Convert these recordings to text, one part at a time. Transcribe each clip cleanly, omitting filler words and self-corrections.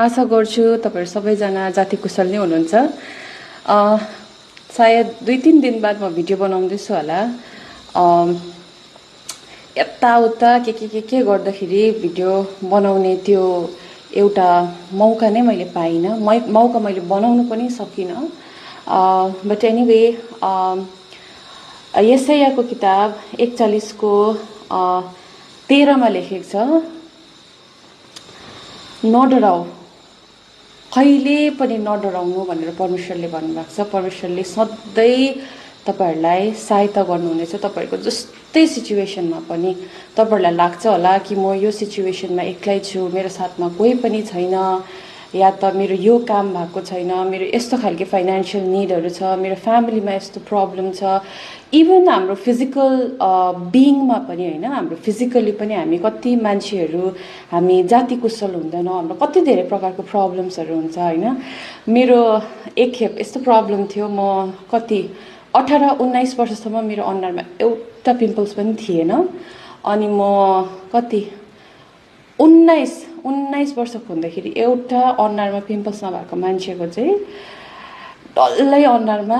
आशा गर्छु तपाईहरु सबैजना जाति कुशल नै हुनुहुन्छ। सायद 2-3 दिन बाद म भिडियो बनाउँदैछु होला। यताउता के गर्दाखेरि भिडियो बनाउने त्यो एउटा मौका नै मैले पाइनँ। मौका मैले बनाउनु पनि सकिनँ। बट एनीवे यशायाको किताब 41 को 13 मा लेखेको छ, नडराऊ, कहिले पनि नडराउनु भनेर परमेश्वरले भन्नुभएको छ। परमेश्वरले सधैँ तपाईहरुलाई सहायता गर्नुहुनेछ। तपाईहरुको जस्तै सिचुएसनमा पनि तपाईहरुलाई लाग्छ होला कि म यो सिचुएसनमा एक्लै छु, मेरो साथमा कोही पनि छैन, या त मेरो यो काम भएको छैन, मेरो यस्तो खालके फाइनान्शियल निडहरु छ, मेरो फ्यामिलीमा यस्तो प्रब्लम छ। इभन हाम्रो फिजिकल बिइङमा पनि हैन, हाम्रो फिजिकली पनि हामी कति मान्छेहरु हामी जाति कुशल हुँदैनौं। हाम्रो कति धेरै प्रकारको प्रब्लम्सहरु हुन्छ हैन। मेरो एकखेप यस्तो प्रब्लम थियो, म कति 18-19 वर्षसम्म मेरो अनुहारमा एउटा पिम्पल्स पनि थिएन। अनि म कति 19 वर्षको हुँदाखेरि एउटा अनुहारमा पिम्पल्स नभएको मान्छेको चाहिँ डल्लै अनुहारमा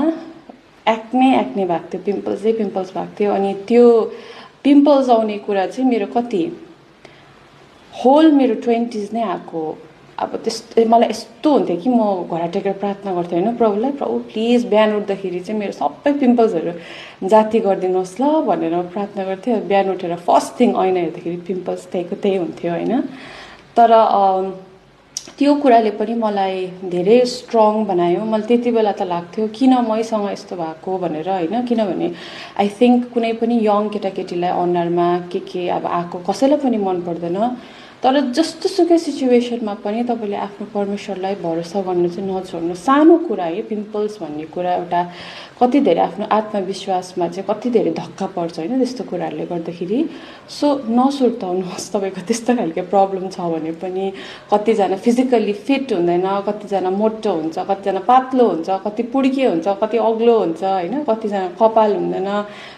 एक्ने भएको थियो, पिम्पल्स भएको थियो। अनि त्यो पिम्पल्स आउने कुरा चाहिँ मेरो कति होल मेरो 20s नै आएको। अब त्यस्तो मलाई यस्तो हुन्थ्यो कि म घोडा टेकेर प्रार्थना गर्थेँ हैन प्रभुलाई, प्रभु प्लिज बिहान उठ्दाखेरि चाहिँ मेरो सबै पिम्पल्सहरु जाती गरिदिनुहोस् ल भनेर प्रार्थना गर्थेँ। बिहान उठेर फर्स्ट थिङ ऐना हेर्दाखेरि पिम्पल्स त्यही हुन्थ्यो हैन। तर त्यो कुराले पनि मलाई धेरै स्ट्रङ बनायो। मलाई त्यतिबेला त लाग्थ्यो किन मैसँग यस्तो भएको भनेर हैन। किनभने आई थिंक कुनै पनि यङ केटाकेटीलाई अनुहारमा के अब आको कसैलाई पनि मन पर्दैन। तर जस्तो सुकै सिचुएसनमा पनि तपाईले आफ्नो परमेश्वरलाई भरोसा गर्न चाहिँ नछोड्नु। सानो कुरा है पिम्पल्स भन्ने कुरा एउटा कति धेरै आफ्नो आत्मविश्वासमा चाहिँ कति धेरै धक्का पर्छ हैन त्यस्तो कुराहरुले गर्दाखेरि। सो नसुर्ताउनुहोस्, तपाईको त्यस्तो खालको प्रब्लम छ भने पनि। कतिजना फिजिकली फिट हुँदैन, कतिजना मोटो हुन्छ, कतिजना पातलो हुन्छ, कति पुड्के हुन्छ, कति अग्लो हुन्छ हैन, कतिजना कपाल हुँदैन,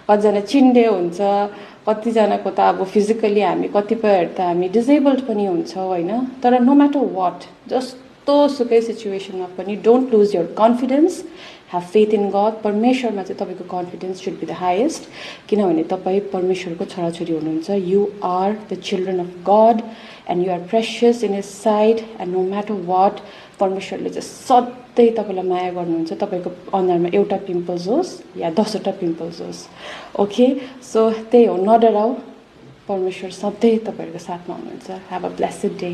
कतिजना चिन्डे हुन्छ, कतिजनाको त अब फिजिकली हामी कतिपयहरु त हामी डिसेबल्ड पनि हुन्छौं हैन। तर नो म्याटर व्हाट, जस्तो सुकै सिचुएसनमा पनि don't lose your confidence, have faith in God. परमेश्वरमा चाहिँ तपाईको confidence should be the highest. किनभने तपाई परमेश्वरको छोराछोरी हुनुहुन्छ। You are the children of God and you are precious in his sight. And no matter what, परमेश्वरले चाहिँ सधैँ तपाईलाई माया गर्नुहुन्छ। तपाईको अनुहारमा एउटा पिम्पल्स होस् या 10वटा पिम्पल्स होस्। ओके, सो त्यही हो, नडराऊ, परमेश्वर सधैँ तपाईहरुको साथमा हुनुहुन्छ। Have a blessed day.